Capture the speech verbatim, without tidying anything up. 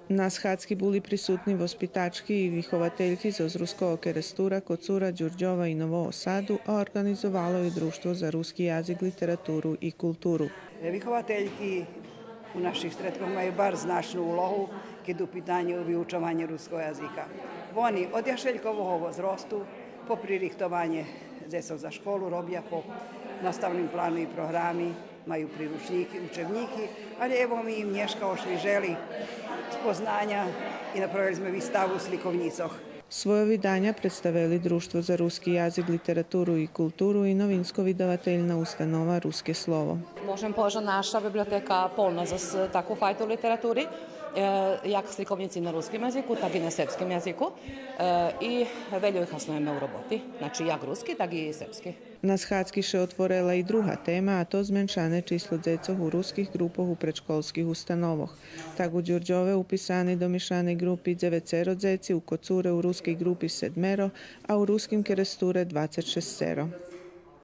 На схадзки були присутни воспитачки и виховательки зоз Руского Керестура, Коцура, Дюрдьова и Нового Саду, а орґанизовало ю Дружтво за руски язик, литературу и културу. Виховательки у наших стредкох маю барз значну улогу кед у питаню виучованє руского язика. Вони од яшелькового возросту по пририхтованє дзецох за школу робя по наставним плану и програми, маю приручнїки, учебнїки, але ево ми им нєшка ошвижели спознаня и направели зме виставу сликовнїцох. Свойо виданя представели Дружтво за руски язик, литературу и културу и Новинско-видавательна установа Руске слово. Можем повесц же наша библиотека полна зоз таку файту литератури, е, як сликовнїци на руским язику, так и на сербским язику. Е, и вельо их хаснуєме у роботи, значи як руски, так и сербски. На схадзки ше отворела и друга тема, а то зменшане число дзецох у руских ґрупох у предшколских установох. Так у Дюрдьове уписани до мишаней ґрупи дзевецеро дзеци, у Коцуре у рускей ґрупи седмеро, а у Руским Керестуре двацец шесцеро.